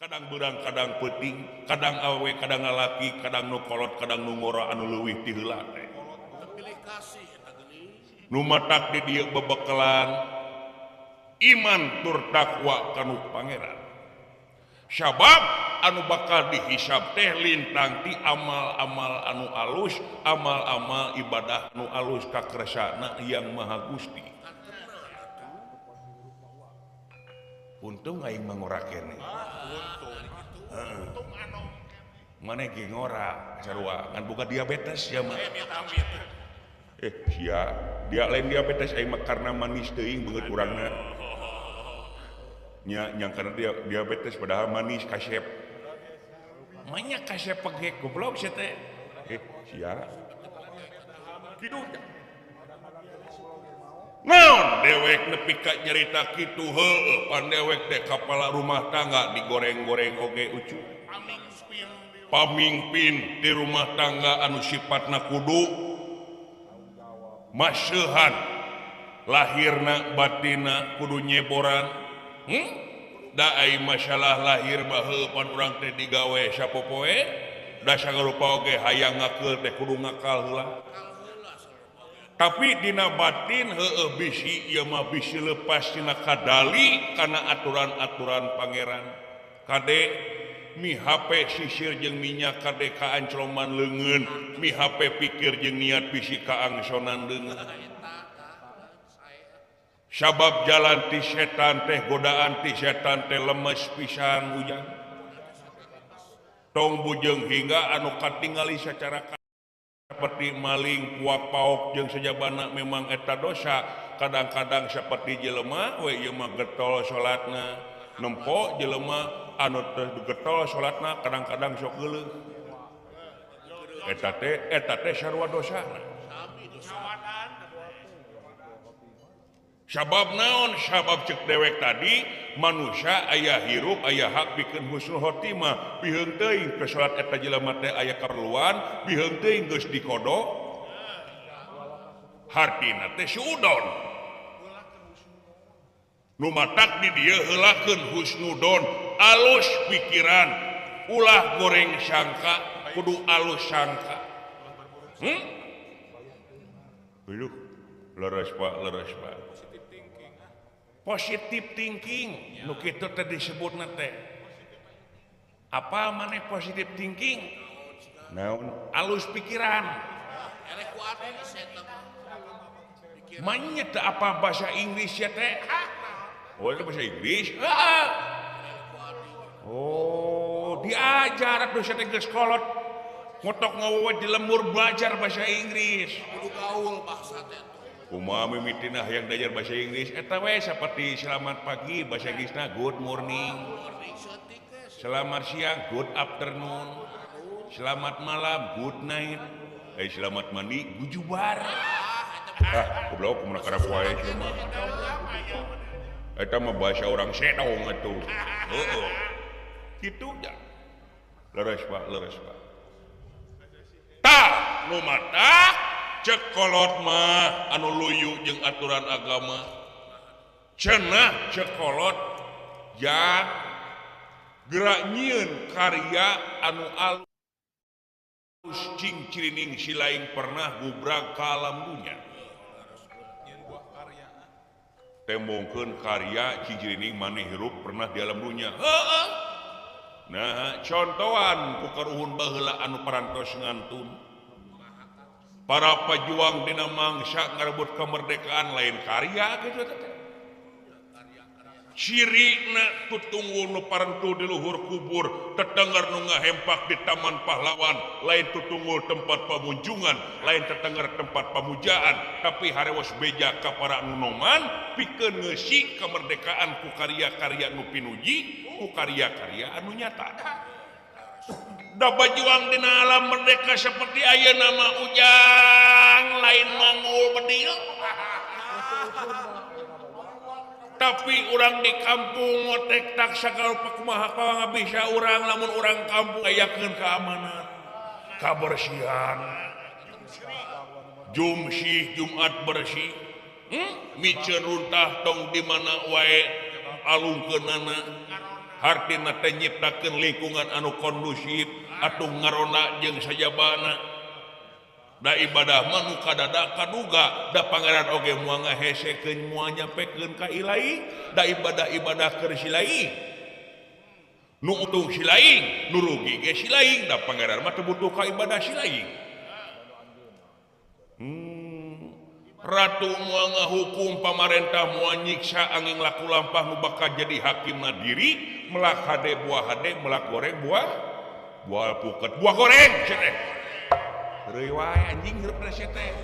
Kadang beurang, kadang peuting, kadang awewe, kadang lalaki, kadang nu kolot, kadang nu ngora anu leuwih ti heula teh. Nu matak di dieu bebekelan iman tur takwa ka nu pangeran. Sabab anu bakal dihisab teh lintang ti amal-amal anu alus, amal-amal ibadah nu alus kakersana Yang Maha Gusti. Untung aing mah ngora keneh. Untung. Maneh ge ngora sarua ngan boga diabetes ya mah. Sia, dia lain diabetes aing mah karena manis teuing beungeut urangna. Nya nyangkana dia diabetes padahal manis kasep. Manya kasep pegek goblok sia teh. Sia. Kitu. Naon dewek nepi ka nyarita kitu heueuh pan dewek teh kapala rumah tangga digoreng-goreng oge ucu. Pamingpin di rumah tangga anu sifatna kudu maseuhan lahirna batinna kudu nyeboran. Da ai masalah lahir mah heueuh pan urang teh digawe sapopoe da sagarupa oge hayang ngakeul teh kudu ngakal heula. Tapi dina batin heueuh bisi ieu mah bisi lepas tina kadali kana aturan-aturan pangeran. Kade mi HP sisir jeung minyak kade kaancloman leungeun, mi HP pikir jeung niat bisi kaangsonan leungeun. Sabab jalan ti setan teh godaan ti setan teh lemes pisan ujang. Tong bujeng hingga anu katingali secara seperti maling, puak paok jeung sejabana memang eta dosa. Kadang-kadang seperti jelema we ieu mah getol salatna, nempo jelema anu teu getol salatna kadang-kadang sok geuleuh. Eta teh sarua dosana. Sabab naon? Sabab cek dewek tadi manusia aya hirup aya hak pikeun husnul khotimah, biheung teuing ke salat eta jelema teh aya kaperluan, biheung teuing geus dikodok. Hartina teh suudon. Nu matak di dieu heulakeun husnudon, alus pikiran, ulah goreng sangka, kudu alus sangka. Aduh, leres Pak, leres Pak. Positive thinking nu kitu teh disebutna teh. Apa maneh positive thinking? Naon? Alus pikiran. Manya teh apa bahasa Inggris ya teh? Oh, itu bahasa Inggris? Oh, diajar atuh sia teh geus kolot. Ngotok ngawewe di lembur belajar bahasa Inggris. Kudu gaul bahasa teh. Kumaha mimitina hayang belajar bahasa Inggris eta we saperti selamat pagi bahasa Inggrisna good morning, selamat siang good afternoon, selamat malam good night, selamat mandi gujubar. Ah, goblok kumaha karep wae sia mah. Eta mah bahasa orang sedong atuh. Heeh. Kitu nya. Leres Pak, leres Pak. Tah nu matak cek kolot mah anu luyu jeung aturan agama. Cenah cek kolot jang gerak nyieun karya anu alus cing cirining silaing pernah gubrag ka alam dunya. Tembongkeun karya cing cirining maneh hirup pernah di alam dunya. Heeh. Nah, contohan ku karuhun baheula anu parantos ngantun. Para pejuang dina mangsa ngarebut kemerdekaan lain karya gitu teh. Cirina tutunggul nu parentu di luhur kubur, tetengger nu ngahempak di taman pahlawan, lain tutunggul tempat pamunjungan, lain tetengger tempat pamujaan, tapi harewos beja ka para nu noman pikeun ngeusi kemerdekaan ku karya-karya nu pinuji, ku karya-karya anu nyata. Da bajuang dina alam merdeka seperti ayeuna mah ujang lain manggul bedil. Tapi urang di kampung ngotek tak sagala kumaha bisa urang lamun urang kampung ayakeun keamanan, kabersihan. Jumsih Jumat bersih. Miceun runtah tong di mana wae alungkeunana. Hartina teh nyiptakeun lingkungan anu kondusif atuh ngarona jeung sajabana. Da ibadah mah nu kadada kaduga da pangeran oge moal ngahesekeun moal nyapekeun ka ilahi da ibadah-ibadah keur si lain. Nu untung si lain, nu rugi ge si lain, da pangeran mah teu butuh ka ibadah si lain. Ratu moal ngahukum pamarentah moal nyiksa angin laku lampah nu bakal jadi hakimna diri melak hade buah hade melak goreng buah buah puket buah goreng cenah. Reuy wae anjing hirup rese teh.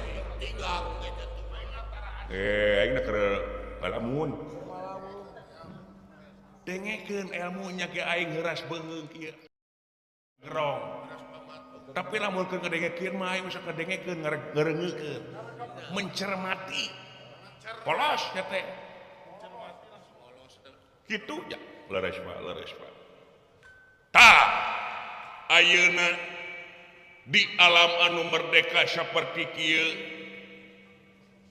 Aing keur ngalamun. Dengekeun ilmunya ge aing heuras beungeung kieu. Gerong. Tapi lamun keur ngadengekeun mah aing bisa kadengekeun ngareungekeun. Mencermati. Polos nya teh. Kitu ya, leres Pak, leres Pak. Tah ayeuna di alam anu merdeka seperti kieu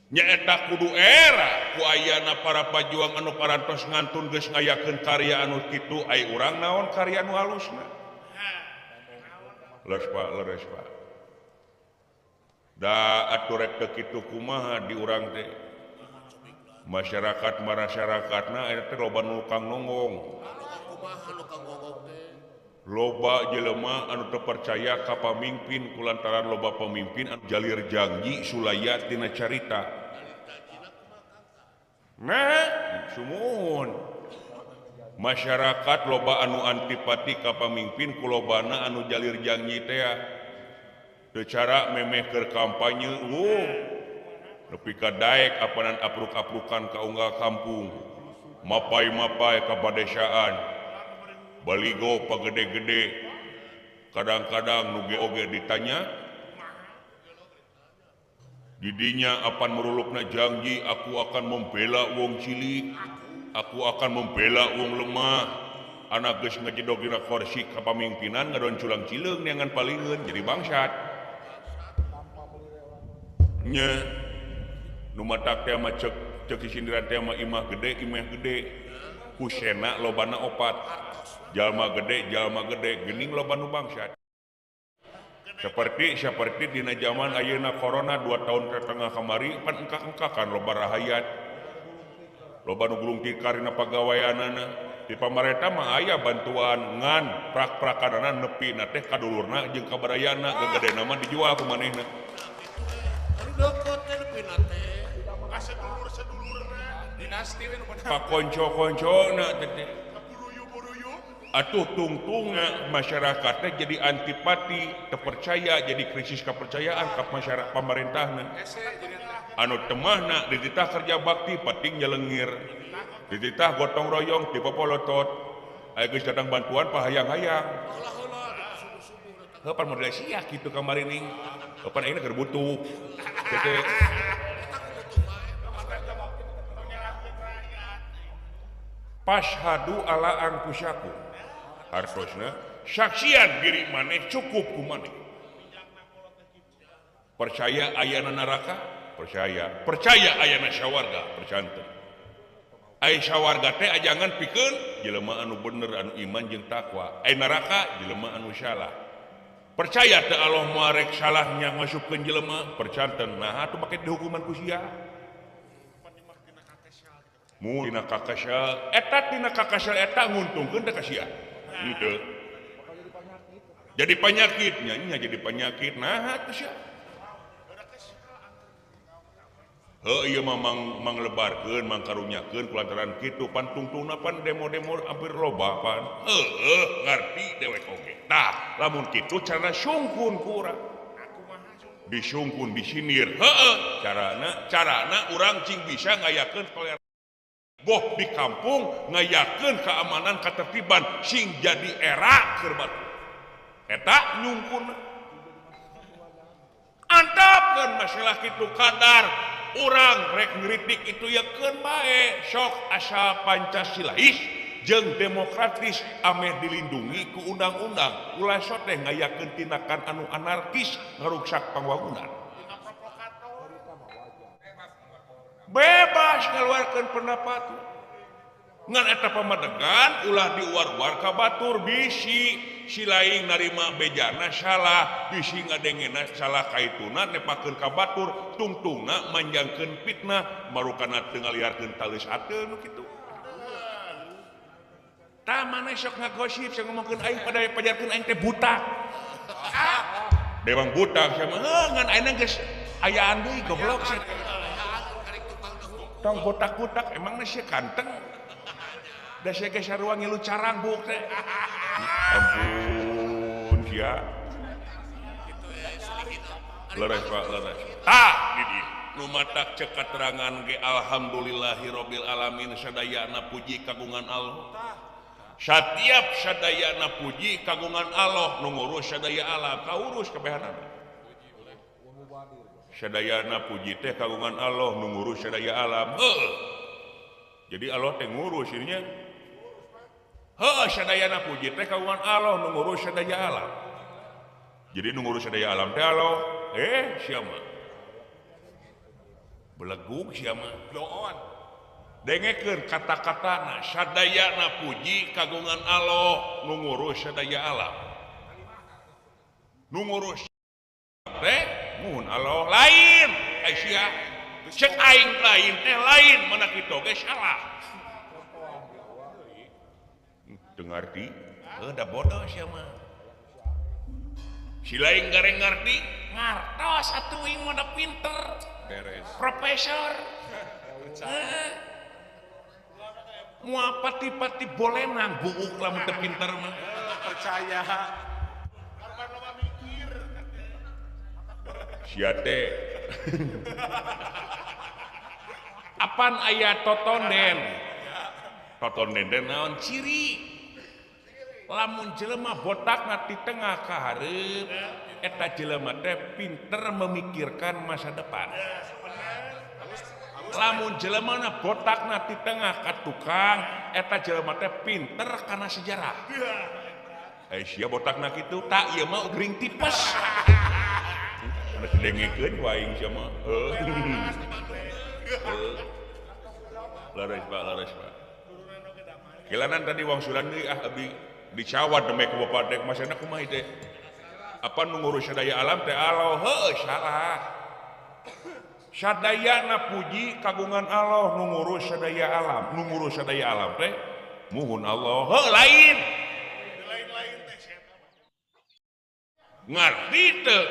nyaeta kudu era ku ayana para pajuang anu parantos ngantun geus ngayakeun karya anu kitu ai urang naon karya anu halusna. Leres Pak, leres Pak. Da atuh rek teu kitu kumaha di urang teh. Masyarakat marasyarakatna eta teh loba nu kang nonggong. Loba jelema anu teu percaya ka pamimpin kulantaran loba pamimpin anu jalir janji sulaya tina carita. Nah, sumuhun. Masyarakat loba anu antipati ka pamimpin kulobana anu jalir janji teh. Teu cara memeh keur kampanye, nepi ka daek apanan apruk-aprukan ka unggal kampung. Mapai-mapai ka padesaan. Baligo pagede-gede kadang-kadang nu ge oge ditanya didinya apan merulukna janji aku akan membela wong cilik, aku akan membela wong lemah. Anak geus ngejedog dina kursi kapamimpinan ngadon culang cileung neangan palingeun jadi bangsat nya. Nu matak teh mah cek cek sindiran teh mah imah gede kusena lobana opat jalma gede geuning loba nu bangsat. Seperti dina zaman ayeuna corona 2 tahun ke tengah kamari pan engkak-engkakan loba rahayat loba nu gulung tikar dina pagaweanana di pamarentah mah aya bantuan ngan prak-prakanana nepi na teh kadulurna jeung kabarayana gegedena mah dijual ku manehna. Pakonco-koncona teh atuh tungtunga masyarakatnya jadi antipati, terpercaya, jadi krisis kepercayaan ke masyarakat pamarentahna. Anu temahna dititah kerja bakti pating nyelengir, dititah gotong royong tipe polotot, aya geus datang bantuan pahayang-hayang. Heuh pan model sia kitu kamari ning. Heuh pan ayeuna keur butuh. Teh Pashhadu ala anfusakum. Hartosna saksian diri maneh cukup ku maneh. Percaya ayana neraka? Percaya. Percaya ayana sawarga? Percanten. Ai sawarga teh ajangan pikeun jelema anu bener anu iman jeung takwa. Ai neraka jelema anu salah. Percaya teh Allah moal rek salahnya ngasupkeun jelema? Percanten. Nah atuh make dihukuman ku sia. Mu dina kakasal eta tina kakasal eta nguntungkeun teh ka sia. Henteu. Jadi penyakit nya jadi penyakit nah atuh sia. Heuh ieu mah manglebarkeun mangkarunyakeun kulantaran kitu pan tungtungna pan demo-demo hampir loba pan. Heueuh ngarti dewek oge. Tah lamun kitu cara sungkun ku urang. Disungkun disindir. Heueuh carana urang cing bisa ngayakeun toleransi. Boh di kampung ngayakeun keamanan ketertiban sing jadi era keur batu. Eta nyungkun. Antapkeun masalah kitu kadar urang rek ngritik itu ya keun bae sok asal Pancasilais jeung demokratis ameh dilindungi ku undang-undang. Ulah sok teh ngayakeun tindakan anu anarkis ngaruksak pangwangunan. Bebas ngeluarkan pendapat. Ngan eta pamadegan ulah diuar-uar ka batur bisi si lain narima bejana salah bisi ngadengena salah kaituna nepakeun ka batur tungtungna manjangkeun fitnah marukana teu ngaliarkeun taleus ateul nu kitu. Tah maneh sok ngagosip sok ngomongkeun aing pada pajarkeun aing teh butak. Memang butak sia mah ngan ayeuna geus ayaan deui goblok sia. Tong botak-botak emangna sia kanteng. Da sia ge sarua ngilu carang buuk teh. Ampun sia. Leres Pak, leres. Tah di dieu nu matak cek katerangan ge alhamdulillahirabbil alamin sadayana puji kagungan Allah. Satiap sadayana puji kagungan Allah nu ngurus sadaya alam kaurus kabehanana. Sadayana puji teh kagungan Allah nu ngurus sadaya alam. Heuh. Jadi Allah teh ngurus ininya. Heuh sadayana puji teh kagungan Allah nu ngurus sadaya alam. Jadi nu ngurus sadaya alam teh Allah. Sia mah. Belegug sia mah. Bloon. Dengekeun kata-katana sadayana puji kagungan Allah nu ngurus sadaya alam. Nu ngurus teh mun Allah lain. Ai sia cek aing lain teh lain mana kitu ge salah. Teu ngarti? Heuh da bodoh sia mah. Si lain gareng ngarti? Ngartos atuh ieu mah da pinter. Beres. Profesor. Heeh. Moal pati-pati bolenang buuk lamun teu pinter mah. Percaya. Karena loba mikir. Sia teh. Apan aya totonden? Totonden teh naon ciri? Lamun jelema botakna ti tengah ka hareup, eta jelema teh pinter memikirkan masa depan. Lamun jelemana botakna ti tengah ka tukang, eta jelema teh pinter kana sejarah. Sia botakna kitu, tak ieu mah gering tipes. Kana dengekeun wae aing sia mah. Leres Pak, leres Pak. Kilanan tadi wangsulan deui ah abdi dicawat demek ku bapak dek masana kumaha teh. Apa nu ngurus sadaya alam teh Allah, heuh salah. Sadayana puji kagungan Allah nu ngurus sadaya alam, nu ngurus sadaya alam teh muhun Allah, heuh lain. Lain-lain teh sia. Ngarti teu?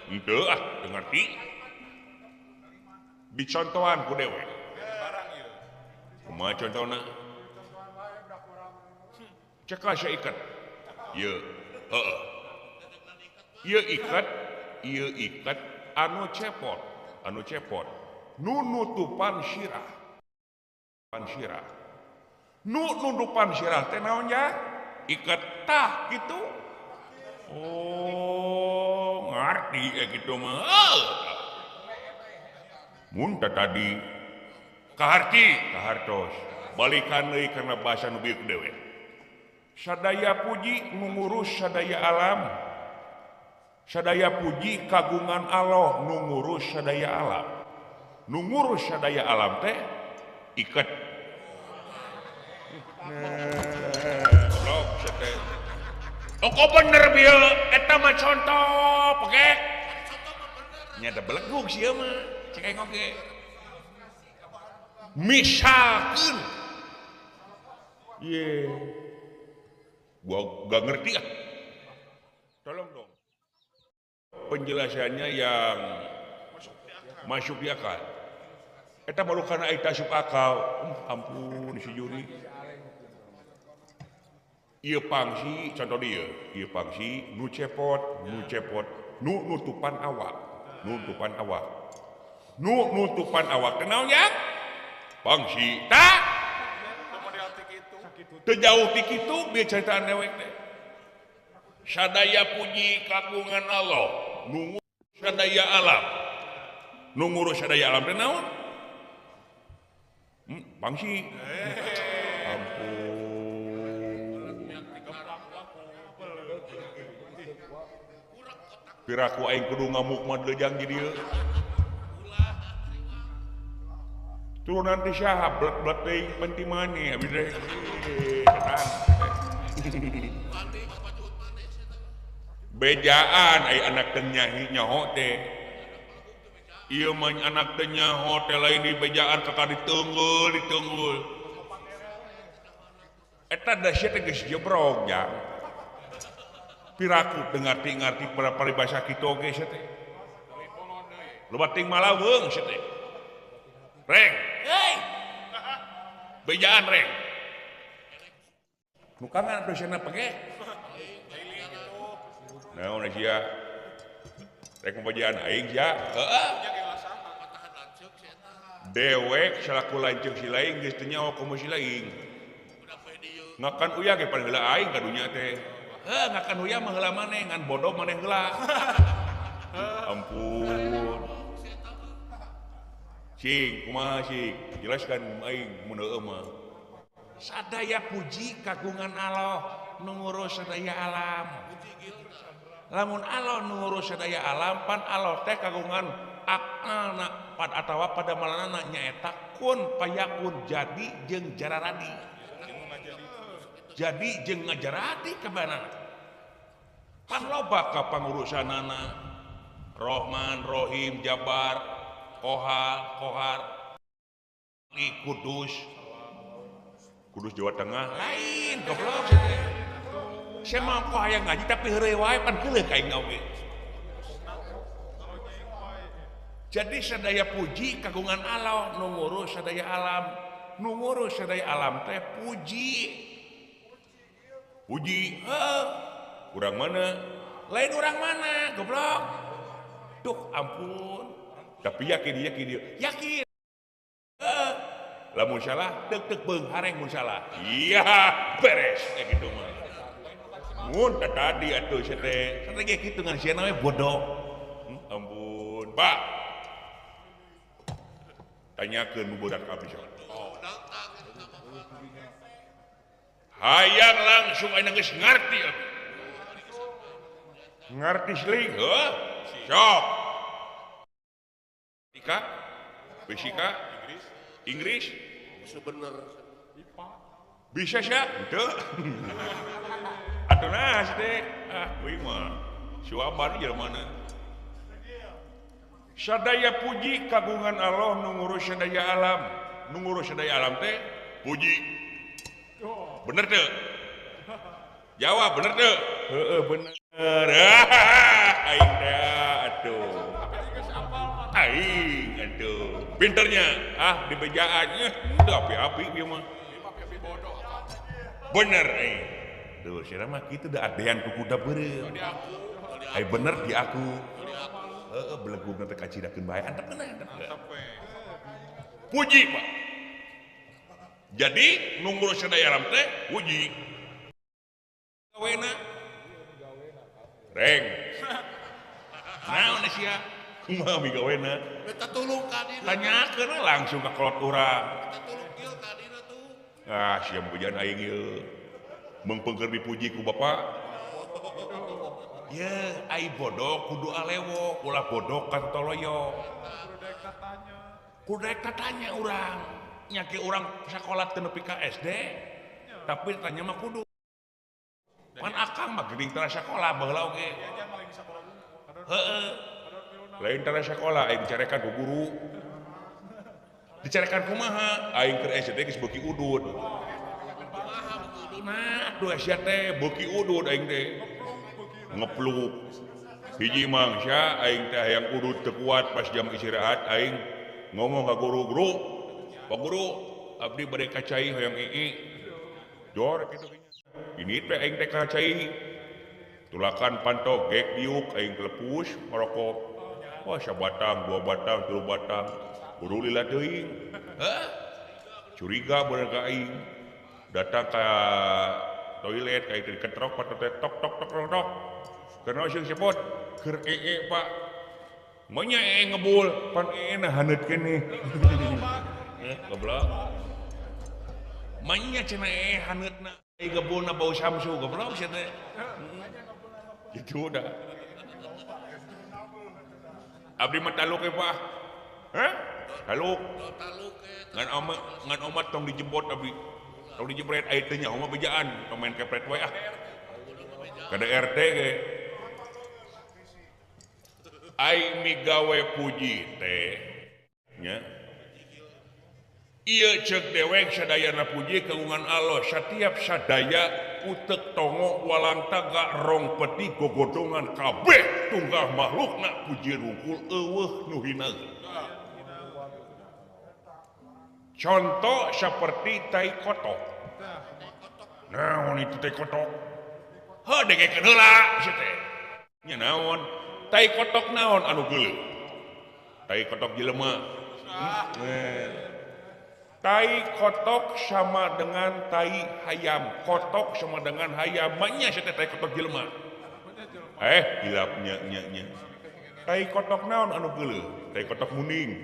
Henteu ah, teu ngarti. Dicontohan ku dewe. Kumaha contona? Cek sia ikat. Ieu, heuh. Ieu ikat anu cepot. Anu cepot nu nutupan sirah pan sirah nu nutupan sirah teh naon nya ikat tah gitu. Oh ngarti kitu mah mun teh tadi kaharti kahartos balikan deui kana basa nu bieu dewe. Sadaya puji nu ngurus sadaya alam, sadaya puji kagungan Allah nu ngurus sadaya alam. Nu ngurus sadaya alam teh iket. Goblok sia teh. Oh bener bieu eta mah contoh pegek. Nya da belegug sia mah cek aing oge. Misalkeun ye gua gak ngerti ah. Tolong dong penjelasannya yang masuk di akal. Eta malu kana aing asup akal. Ampun si juri. Ieu pangsi contoh dieu, ieu pangsi nu cepot, nu cepot, nu nutupan awak, nutupan awak. Nu nutupan awak teh naon nya? Pangsi. Tah. Teu jauh ti kitu bieu ceritaan dewek teh. Sadaya puji kagungan Allah, nu ngurus sadaya alam. Nu ngurus sadaya alam teh naon? Pangsi. Ampun. Piraku aing kudu ngamuk mah deujang di dieu. Turunan ti saha blek-blek teuing penting maneh abdi teh. Setan. Bejaan ai anak teh nyaho teh. Ieu mah anak teh nyaho teh lain di bejaan kakak ditenggul ditenggul. Eta da sia teh geus jebrog ja. Piraku teu ngarti-ngarti pada paribasa kitu oge sia teh. Loba ting malaweung sia teh. Reng. Hei. Bejaan reng. Nu kangen atuh sia pege. Naon sia? Rek bejaan aing sia. Heeh. Dewek salaku lanceuk si laing geus teu nyaho komo si laing. Ngakan uya ge pan heula aing ka dunya teh. Heuh ngakan uya mah heula maneh ngan bodoh maneh heula. Ampun. Cing kumaha cing? Jelaskan aing mun heueuh mah. Sadaya puji kagungan Allah nu ngurus sadaya alam. Lamun Allah nu ngurus sadaya alam pan Allah teh kagungan akalna pad atawa pada malanana nyaeta kun payakun jadi jeung jararadi. Jadi jeung ngajaradi kabanana. Pan loba ka pangurusanana. Rohman, Rohim, Jabar, Kohar, Kohar, Kudus. Kudus Jawa Tengah lain goblok teh. Saya mah kok hayang ngaji tapi heureuy wae pan keuleuh ka aing oge. Jadi sadaya puji kagungan Allah nu ngurus sadaya alam. Nu ngurus sadaya alam teh puji. Puji, heuh. Urang mana? Lain urang mana, goblok. Duh, ampun. Tapi yakin, yakin, yakin. Heuh. Lamun salah, deuk-deuk beunghareng mun salah. Iya, beres kayak gitu mah. Mun tadi atuh sia teh. Teh ge kitu ngan sia we bodoh. Ampun, Pak. Tanyakeun nu budak abdi. Hayang langsung aing geus ngarti abdi. Ngarti seling, heuh. Sok. Fisika, fisika, Inggris, bener. Bisa sia? Henteu. Atuh nah teh. Ah, euy mah. Suaban jelema na. Sadaya puji kagungan Allah nu ngurus sadaya alam. Nu ngurus sadaya alam teh puji. Bener teu? Jawab bener teu? Heeh bener. Aing teh atuh. Aing atuh. Pinternya ah dibejaan teu api-api ieu mah. Bener aing. Duh sia mah kitu da adean ku kuda beureum. Ai bener di aku. Heeh belegugna teh kacidakeun bae antep bener. Puji Pak. Jadi nu ngurus sadaya alam teh puji. Gawena. Reng. Naon sia? Kumaha migawena? Minta tulung ka dina. Tanyakeun langsung ka kolot urang. Minta tulung kieu ka dina tuh. Ah sia pujian aing ieu. Meungpeungkeun dipuji ku bapak. Ye, ai bodoh kudu alewo, ulah bodoh kan toloyo. Kudu rek tatanya urang. Nyake urang sakola teu nepi ka SD, tapi tanya mah kudu. Pan akang mah geuning tara sakola baheula oge. Heeh. Lain tara sakola aing dicarekan ku guru. Dicarekan kumaha? Aing keur SD geus beuki udud. Nah, atuh sia teh beuki udud aing teh. Ngepluk. Hiji mangsa aing teh hayang udud teu kuat pas jam istirahat aing ngomong ka guru, "Guru, Pak Guru, abdi bade ka cai hayang ii." Jor kitu. Ini teh aing teh ka cai. Tulakan panto gek diuk aing kelepus ngarokok. Wah, sabatang, dua batang, tilu batang. Guru lila teuing. Hah? Curiga bener ka aing. Datang ka toilet kayak diketrok patok tok tok tok tok tok. Karena sing sepot keur ee Pak. Maunya ee ngebul, pan ee na haneut keneh. Goblok. Manya cenah ee haneutna ngebulna bau samsu goblok sia teh. Gitu udah. Abdi mah taluk ya Pak. Hah? Taluk. Ngan omat tong dijebot abdi. Tong dijebret aya teh nya mah bejaan tong main kepret we ah. KDRT ge. Aing migawe puji teh nya. Ieu ceuk dewek sadayana puji kagungan Allah satiap sadaya utek tongo walantaga rong peti gogodongan kabeh tunggal makhlukna puji rungkul eueuh nu hina. Contoh seperti tai kotok. Naon itu tai kotok? Heuh dengekeun heula sia teh. Nya naon? Tai kotok naon anu geuleuh? Tai kotok jelema. Tai kotok sama dengan tai hayam. Kotok sama dengan hayam. Maknya sia teh tai kotok jelema. Hilapnya nya nya. Tai kotok naon anu geuleuh? Tai kotok muning.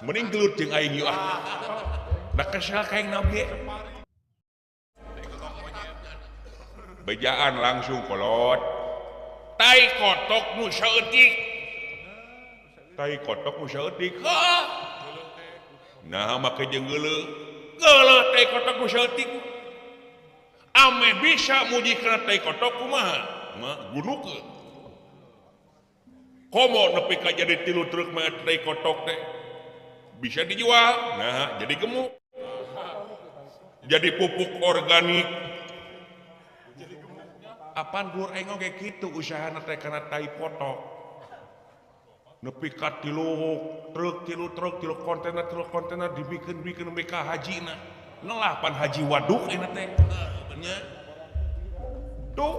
Mending gelut jeung aing ieu ah. Da kesel ka aing oge. Bejaan langsung kolot. Tai kotok nu saeutik. Tai kotok nu saeutik. Heuh. Nah make jeung geuleuh. Geuleuh tai kotok nu saeutik. Ame bisa muji kana tai kotok kumaha? Mah gunukeun. Komo nepi ka jadi 3 truk mah tai kotok teh. Bisa dijual, nah jadi gemuk, jadi pupuk organik. Apaan gur aing oge kitu usahana teh kana tai kotok. Nepi ka 3 truk, 3 truk, 3 kontainer, 3 kontainer dibikeun-bikeun nepi ka hajina. Nelah pan haji waduk ayeuna teh. Nya. Tuh.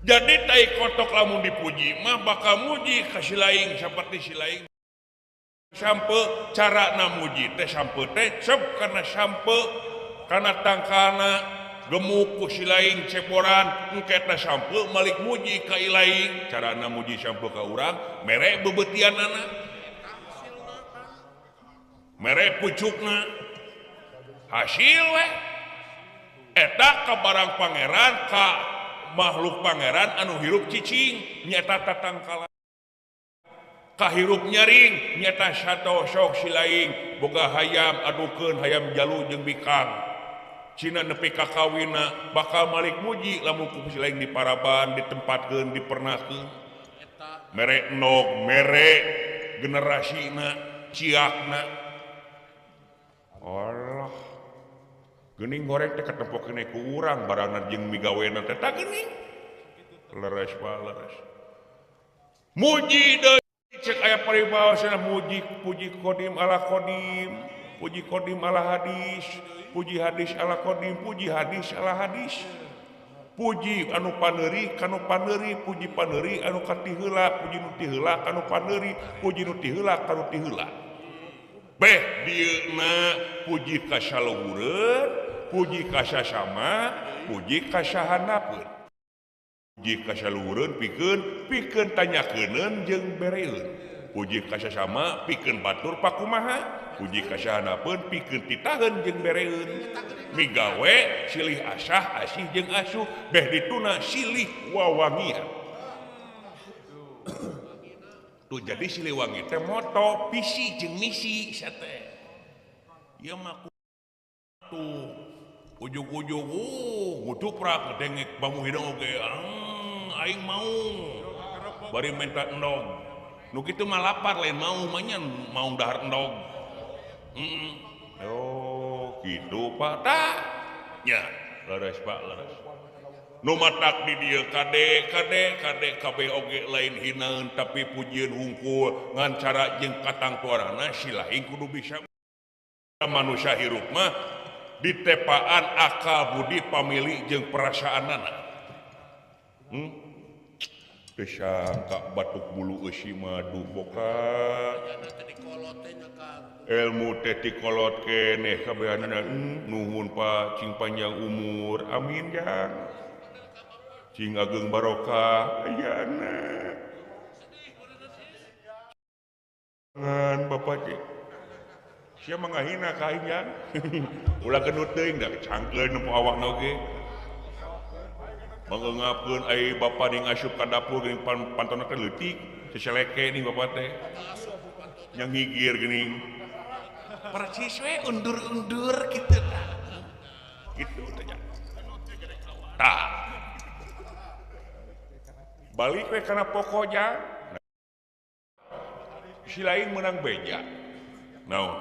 Jadi tai kotok lamun dipuji mah bakal muji ka si laing saperti si laing. Sampe cara namuji teh sampe teh cep karena sampe karena tangkana gemuk ku si laing ceboran engketna sampe malik muji ka ilaing cara namuji sampe ka urang mere bebetianana mere pucukna hasil we eta ka barang pangeran ka makhluk pangeran anu hirup cicing nyata tatangkala kahirup nyaring nyata sato sok si laing boga hayam adukeun hayam jalu jeung bikang cina nepi ka kawinna bakal malik muji lamun ku si laing diparaban ditempatkeun dipernakeun mere endog mere generasina ciakna Allah geuning goreng teh katempok keneh ku urang barangna jeung migawena teh tah geuning leres Pak leres muji deui cek aya paribasana muji puji kodim ala kodim puji kodim ala hadis puji hadis ala kodim puji hadis ala hadis puji anu paneuri kanu paneuri puji paneuri anu katiheula puji nu tiheula kanu paneuri puji nu tiheula kanu tiheula beh dieuna puji ka saluhureun puji ka sasama puji ka sahanapeun puji ka saluhureun pikeun pikeun tanyakeunun jeung bereun puji ka sasama pikeun batur pakumaha puji ka sahanapeun pikeun titaheun jeung bereun migawe silih asah asih jeung asuh beh dituna silih wawangian tuh jadi Siliwangi teh moto visi jeung misi sia teh ieu mah tuh ujug-ujug guduprak ngedengek bangu hidung oge aing mau bari minta endog nu kitu mah lapar lain mau mah nya mau dahar endog oh kitu Pak tah nya leres Pak leres nu matak di dieu kade kade kade kabeh oge lain hinaeun tapi pujieun hungkul ngan cara jeung katangtuaranna si laing kudu bisa manusia hirup mah ditepaan akal budi pamili jeung perasaanana. Teu sangka batuk bulu eusi mah duh boka. Ilmu teh tikolot keneh kabehanana nuhun Pak cing panjang umur amin jang. Cing ageng barokah ayana. Ngan bapak cing. Sia mah ngahina ka aing jang. Ulah genut teuing da cangkeun nempo awakna oge. Mangengapkeun ai bapa ning asup ka dapur geuning pantona teh leutik. Seseleke nih bapak teh. Yang ngigir gini. Percis we undur-undur gitu. Gitu teh. Tah. Balik we kana pokoknya. Si lain menang beja. Naon?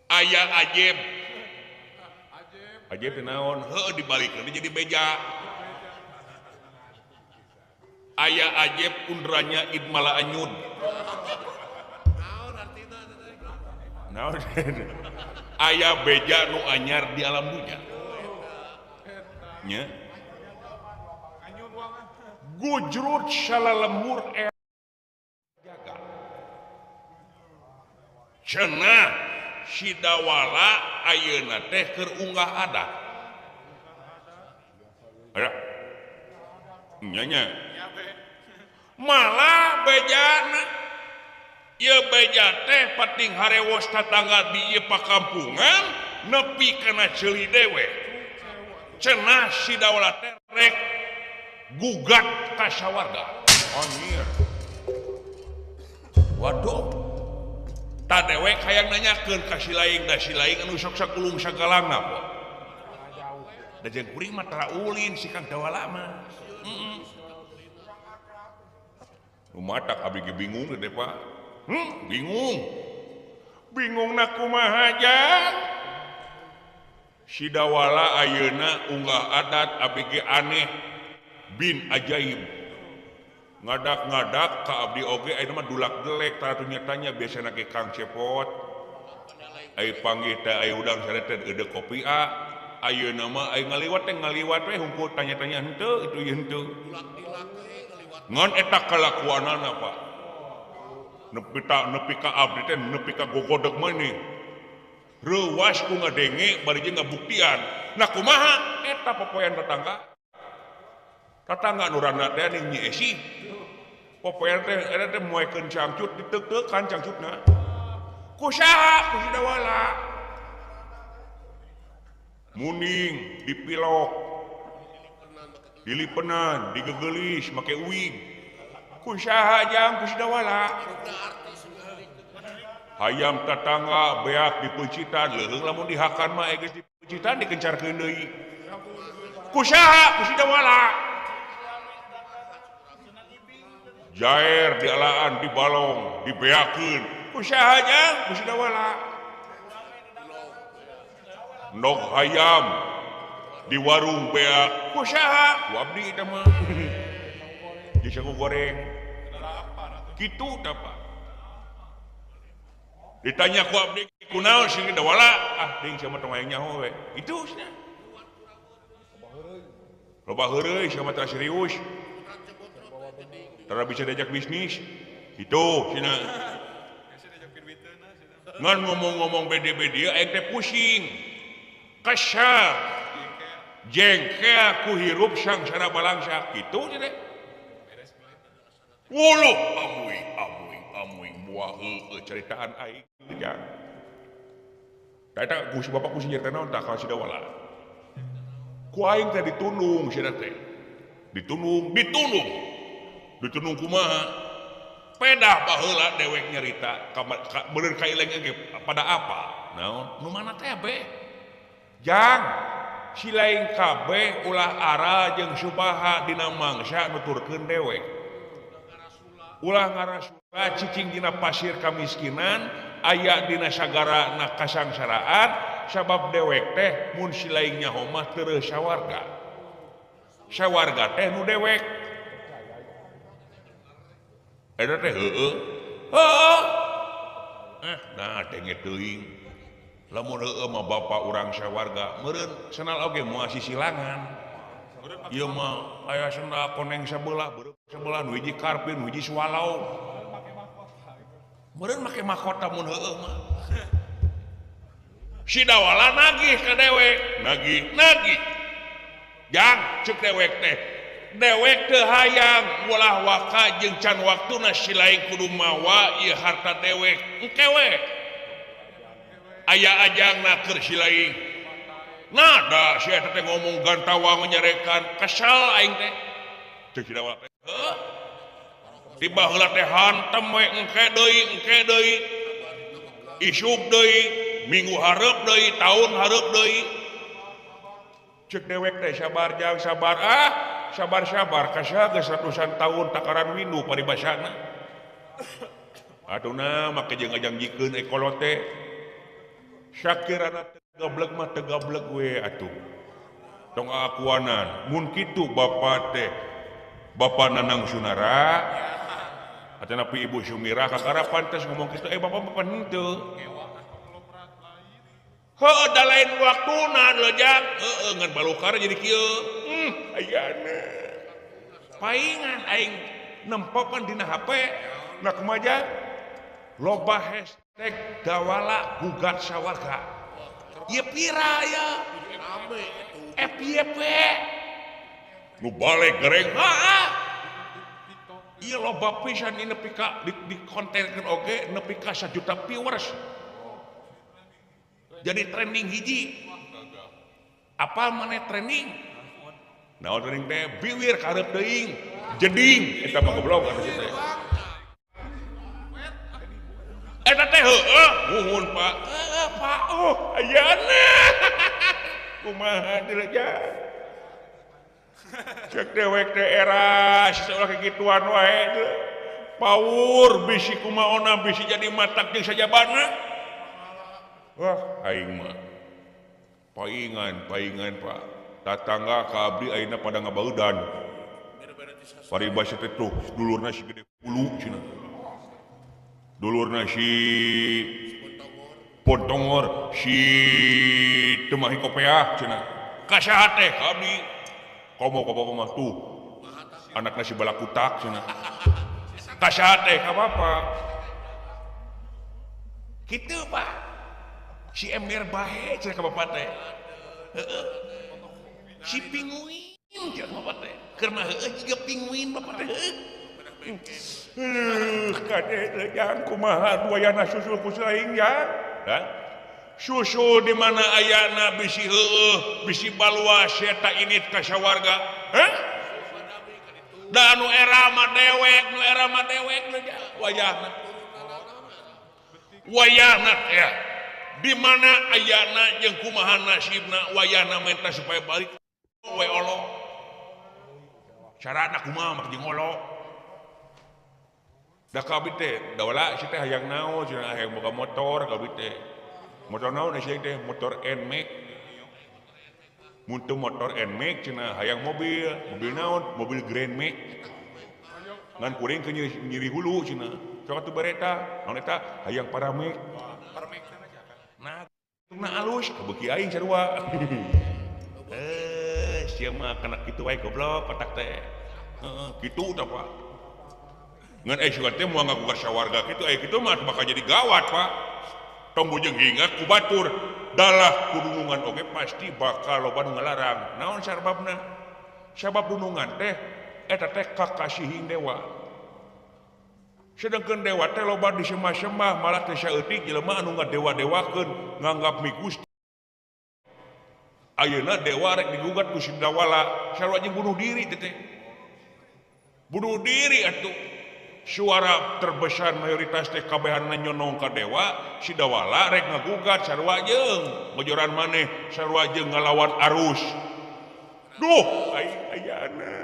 Aya ajeb. Ajeb teh naon? Heuh dibalikeun jadi beja. Aya ajeb undranya idmala anyud. Naon? Aya beja nu anyar di alam dunya. Nya. Gujrut salalemur jaga. Cenah Sidawala ayeuna teh keur unggah adat. Aya. Nya nya. Malah bejana ieu beja teh pating harewos tatangga di ieu pakampungan nepi kana ceuli dewe. Cenah Sidawala teh rek gugat ka sawarga. Anjir. Waduh. Ta dewek hayang nanyakeun ka si laing da si laing anu sok sakulung sagalangna po. Da jeung kuring mah tara ulin si Kang Dawala mah. Heeh. Nu matak abdi ge bingung teh Pak. Bingung. Bingungna kumaha jang? Si Dawala ayeuna unggah adat abdi ge aneh bin ajaib. Ngadak-ngadak ka abdi oge ayeuna mah dulak delek tara tanya biasana ge Kang Cepot. Ai panggih teh ai udang saretet eudeuk kopi a. Ayeuna mah ai ngaliwat teh ngaliwat we hungkul tanya-tanya henteu itu ieu henteu. Ngan eta kalakuanana Pak. Nepi ka abdi teh nepi ka gogodeg maneh. Reuwas ku ngadenge bari jeung ngabuktian. Nah kumaha eta popoean tetangga? Tetangga nu randa teh ning Nyi Esi. Popoean teh eta teh moekeun cangcut diteuk-teukan cangcutna. Ku saha? Ku Sidawala. Muning dipilok. Dilipenan, digegeulis make uing. Ku saha jang? Ku Sidawala. Hayam tetangga beak dipeuncitan, leuheung lamun dihakan mah geus dipeuncitan dikencarkeun deui. Ku saha? Ku Sidawala. Jair dialaan di balong dibeakeun. Ku saha jang? Ku Sidawala. Nok hayam di warung beak. Ku saha? Ku abdi eta mah. Jeung sagu goreng. Kitu tah Pak. Ditanya ku abdi kunaon sing Dawala? Ah ding sia mah tong hayang nyaho we. Itu cenah. Loba heureuy sia mah teh serius. Tara bisa diajak bisnis. Itu cenah. Ngan ngomong-ngomong bede-bede aing teh pusing. Kesal. Jengkel ku hirup sangsara balangsa. Kitu cenah. Wuluh amuy amuy amuy buah heueuh ceritaan aing jang. Da eta ku si bapak ku si nyerita naon tah ka Sidawala. Ku aing teh ditundung cenah teh. Ditundung, ditundung. Ditundung kumaha? Pedah baheula dewek nyerita ka bener ka ileng ge pada apa? Naon? Nu mana teh be? Jang, si lain kabeh ulah ara jeung subaha dina mangsa nuturkeun dewek. Ulah ngarasula cicing dina pasir kamiskinan, aya dina sagara na kasangsaraan, sabab dewek teh mun si lain nyaho mah teu sawarga. Sawarga teh nu dewek. Eta teh heueuh. Heueuh. Nah denge teuing. Lamun heueuh mah bapa urang sawarga, meureun senal oge moal sisilangan. Ieu mah aya sendal koneng sabelah, beureum sabelah, nu hiji karpin, nu hiji swallow. Meureun make mahkota mun heueuh mah. Sidawala nagih ka dewek, nagih, nagih. Jang ceuk dewek teh. Dewek teu hayang ulah waka jeung can waktuna si lain kudu mawa ieu harta dewek. Engke we. Aya ajangna keur si lain. Nada si eta teh ngomong gantawang nyarekan kesal aing teh. Cek si Dawala teh. Heuh. Tiba heula teh hantem we engke deui. Isuk deui, minggu hareup deui, taun hareup deui. Cek dewek teh sabar jang sabar ah, sabar-sabar kasaha geus ratusan tahun takaran windu paribasana. Atuna make jeung ngajangjikeun ekolot teh. Sakirana teu gableg mah teu gableg we atuh. Tong akuanan, mun kitu bapa teh Bapak Nanang Sunara atanapi Ibu Sumira kakara pantes ngomong kitu bapak bapak henteu. Heuh da lain waktuna lejang heueuh ngan balukar jadi kieu. Ayana. Paingan aing nempokan dina HP. Nah kumaha loba hashtag Dawala gugat sawarga. Ieu pira ya? FYP. Nu balik gereng heeh. Ieu loba pisan ieu nepi ka di kontenkeun oge nepi ka 1 juta viewers. Jadi trending hiji. Apa maneh trending? Naon trending teh biwir kareup teuing. Jeding eta mah goblok atuh teh. Eta teh heueuh muhun Pak. Heueuh Pak. Oh ayana. Kumaha direja. Cek dewek teh era seolah kegituan wae teh. Paur bisi kumaona bisi jadi matak jeung sajabana. Wah aing mah. Paingan Pak. Tatangga ka abdi ayeuna pada ngabaudan. Paribasa teh tuh dulurna si gede hulu cenah. Dulurna si Pontongor si Temahi Kopeah cenah. Ka saha teh ka abdi? Komo ka bapa mah tuh. Anakna si Balakutak cenah. Ka saha teh ka bapa? Kitu Pak. Si ember bae cenah ka bapa teh. Heeh. Si pinguin cenah ka bapa teh. Keur mah heueuh jiga pinguin bapa teh heueuh. Kade jang kumaha duayana susul ku saing jang. Hah? Susul di mana ayana bisi heueuh, bisi baluas eta init ka sawarga. Hah? Da nu era mah dewek, nu era mah dewek wayahna. Wayahna ya. Di mana ayana jeung kumaha nasibna wayahna menta supaya balik we olo. Carana kumaha mah jeung olo. Da ka abdi teh, Dawala si teh hayang naon cenah hayang boga motor ka abdi teh. Motor naon si teh motor Nmax. Mun teu motor Nmax cenah hayang mobil, mobil naon? Mobil Grand Max. Ngan kuring teu nyeri hulu cenah. Sok atuh bareta, naon eta hayang Paramex. Nah, tungna alus kabeuki aing sarua. Sia mah kana kitu wae goblok otak teh. Heeh, kitu tah Pak. Ngan sugan teh moal ngagugat sawarga kitu aya kitu mah bakal jadi gawat Pak. Tong bujeng hingat ku batur dalah kudunungan oge pasti bakal loba nu ngalarang. Naon sababna? Sabab dunungan teh eta teh kakasihing dewa. Sedangkan dewa teh loba disembah-sembah malah teh saeutik jelema anu ngadewa-dewakeun nganggap migusti. Ayeuna dewa rek digugat ku si Dawala sarua jeung bunuh diri teh teh. Bunuh diri atuh. Suara terbesar mayoritas teh kabehanna nyonong ka dewa, si Dawala rek ngagugat sarua jeung ngojoran maneh sarua jeung ngalawan arus. Duh, ayana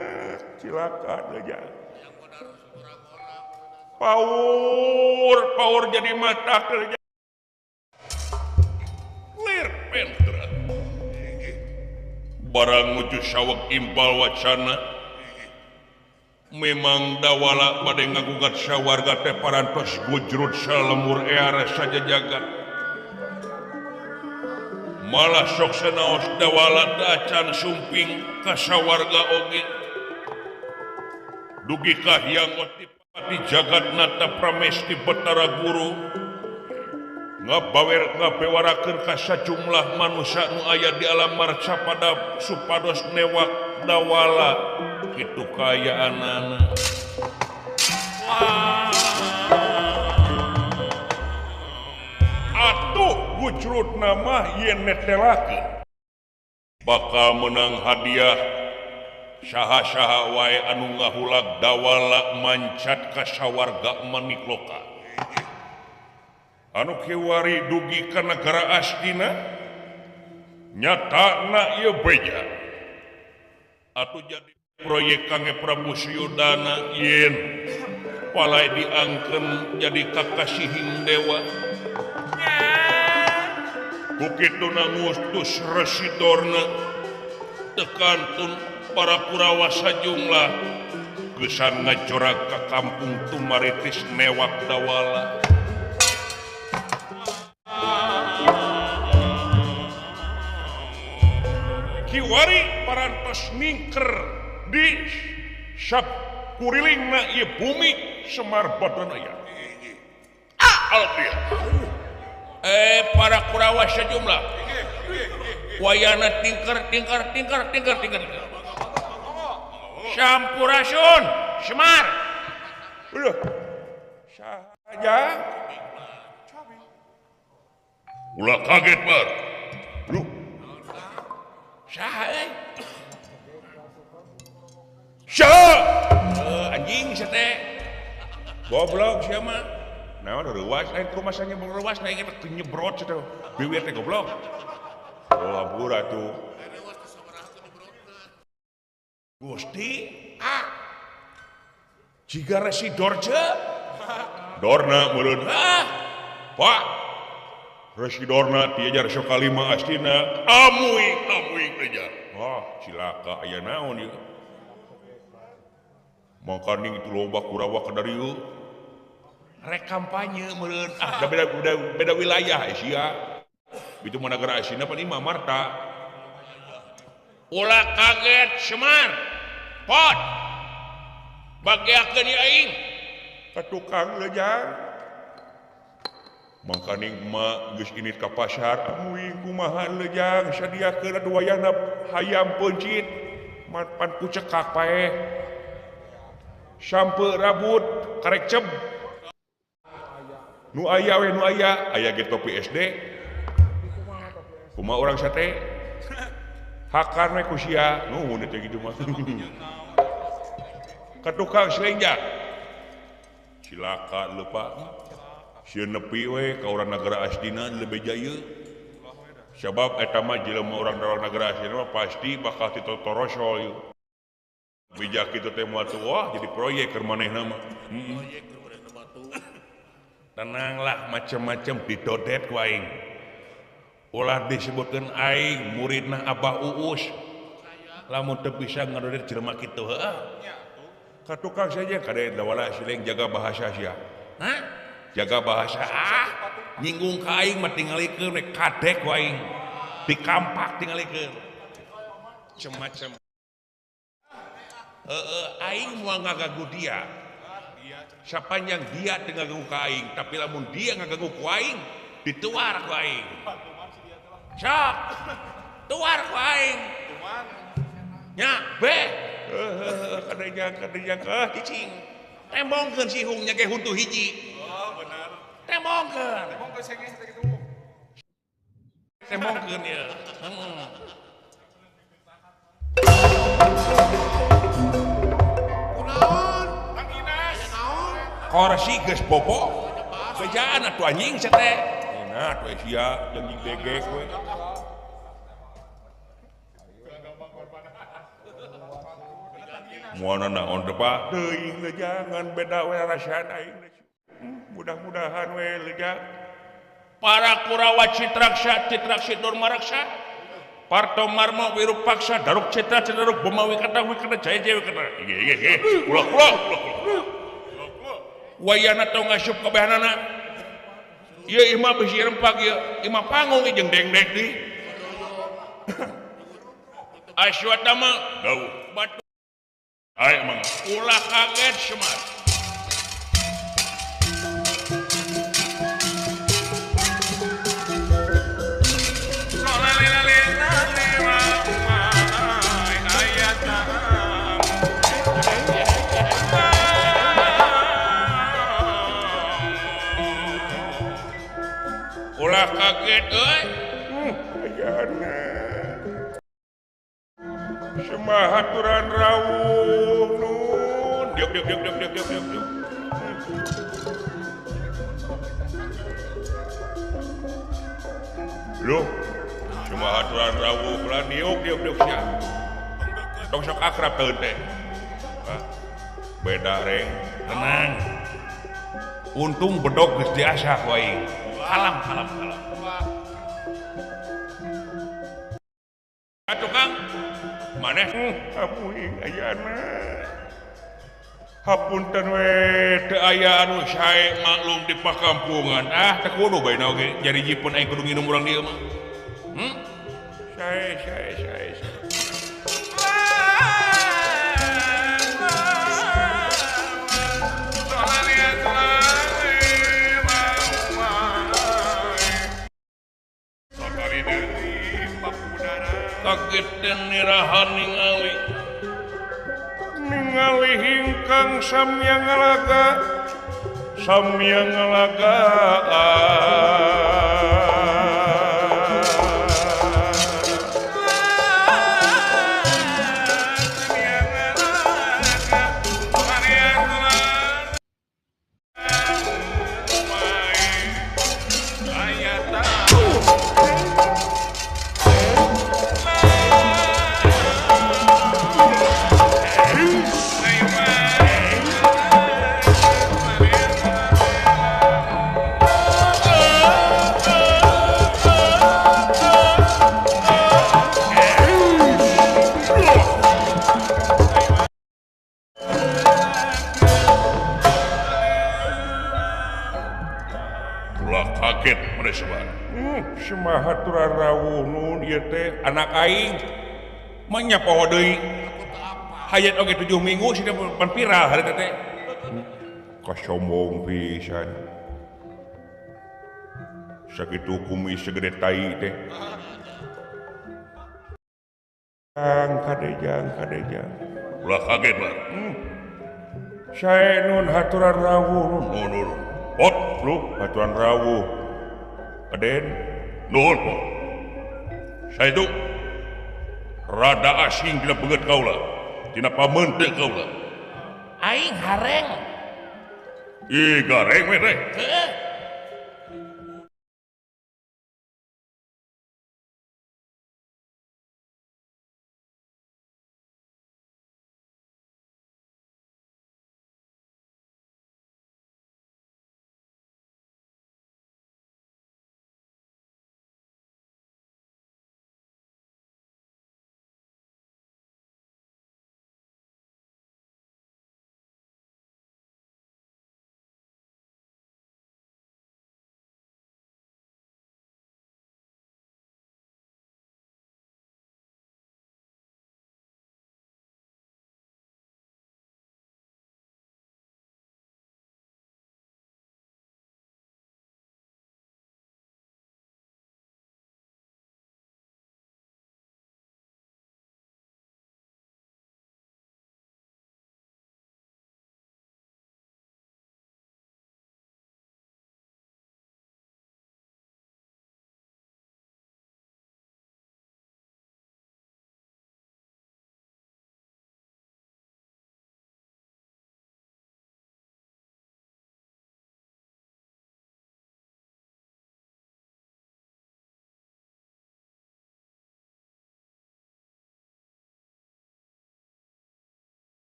cilaka aja. Paur jadi mata kerja. Lir pentra. Barang nuju saweg impal wacana. Memang Dawala bade ngagugat sawarga teh parantos gujrut salemur eara saja jagat. Malah sok sanaos Dawala teh acan sumping ka sawarga oge. Dugi ka hyang di jagat nata pramesti Betara Guru ngabawer ngabewarakeun ka sajumlah manusia nu aya di alam marca pada supados newak Dawala kitu kaayaanana. Atuh gujrutna mah yen netelakeun bakal menang hadiah Saha-saha wae anu ngahulag dawala mancat ka sawarga Manikloka. Anu kiwari dugi ka nagara Astina nyatana ieu beja. Atuh jadi proyek kangge Prabu Suyudana yen palai diangkeun jadi kakasihing dewa. Ku kituna ngustus Resi Dorna teu kantun para Kurawa sajumlah gesan ngajorak ka kampung Tumaritis newak dawala. Kiwari parantos ningker di sakurilingna ieu bumi Semar Badanaya. Ah, para Kurawa sejumlah wayana tingker tingker tingker tingker tingker Sampurasun Semar. Udah saja ulah kaget bar. Lu saha euy? Saha? Anjing sia teh. Goblok sia mah. Naon reuwas lain rumah saya nyebrot naik teh nyebrot sia teh. Biwir teh goblok. Oh ampura tuh. Gusti ah. Jiga Resi Dorce. Dorna meureun. Ah. Pak. Resi Dorna diajar sok kalima astina. Amuy amuy diajar. Wah, cilaka aya naon ieu. Mangkaning itu loba Kurawa ka darieu. Rek kampanye meureun. Ah, da beda wilayah Asia. Itu mah nagara Asina pan imah Marta. Ulah kaget Semar. Pot. Bageakeun ieu aing. Ka tukang lejang. Mangkaning emak geus init ka pasar, amuy kumaha lejang sadiakeun atuh wayahna hayam peuncit. Pan ku cekak paeh. Sampe rabut karek ceb. Nu aya we nu aya, aya ge topi SD. Kumaha urang sate? Hakan we ku sia, nuhun teh kitu mah. Ka tukang silenjak. Cilaka leupa. Sieun nepi we ka urang nagara Astina lebih jaya. Sabab eta mah jelema urang nagara Astina mah pasti bakal titotorosol ieu. Bijak kitu teh moal tuh wah jadi proyek keur manehna mah. Tenanglah macam-macam didodet ku aing. Ulah disebutkeun aing muridna Abah Uus. Lamun teu bisa ngadodet jelema kitu heuh. Ka tukang saja kade dawala sileng jaga bahasa sia. Hah? Jaga bahasa ah nyinggung ka aing mah tingalikeun we kadek ku aing. Dikampak tingalikeun. Macam-macam. Heeh, aing moal ngagagu dia. Sapanjang dia teu ngagagu ka aing, tapi lamun dia ngagagu ku aing, dituar ku aing. Sok. Tuar ku aing. Nya, be. Heuh, kadejang cicing. Tembongkeun si hung nya ge huntu hiji. Oh, bener. Tembongkeun. Tembongkeun sengeh teh kitu. Tembongkeun ieu. Heeh. Kunaon? Kang Inas. Naon? Korsi geus bobo. Bejaan atuh anjing sia teh. Nah, atuh sia jeung degek we. Moal naon teh Pak? Teuing jangan beda we rasaan aing. Mudah-mudahan we lega. Para Kurawa Citraksa, Citraksi Durmaraksa, Parto Marma Wirupaksa, Daruk Citra, Cidaruk Boma Wikata, Wikata Jaya Jaya Wikata. Ieu ulah ulah ulah. Wayana tong ngasup kabehanana. Ieu imah bisi rempak ieu, imah panggung jeung dengdek deui. Aswatama dawuh batu. Ayo mang ulah kaget Semar. Ulah kaget euy. Ayana. Semah aturan rawuh. diuk diuk diuk diuk diuk. Loh, cuma aturan rawuh lah diuk diuk diuk sia. Tong sok akrab teu teh. Beda reng, tenang. Untung bedog geus diasah ku aing. Alam alam alam. Atuh Kang, maneh amuing ayana. Hapunten we teu aya anu sae maklum di pakampungan. Ah, teu kudu bae oge jadi jipun aing kudu nginum urang dieu mah. Sae sae sae. Kaget nirahan ningali ningali hingkang samya ngalaga samya ngalaga. Haturan rawuh nun ieu teh anak aing mah poho deui hayat oge 7 minggu sih pan viral hari teh kasombong pisan sakitu kumis segede tai teh kang kadejang kadejang ulah kaget lah. Sae nun haturan rawuh nun nun ot lu haturan rawuh Aden nuhun po. Saya itu rada asing tina beungeut kaula, tina pamenteuk kaula. Aing hareng. Ih gareng we teh. Heeh.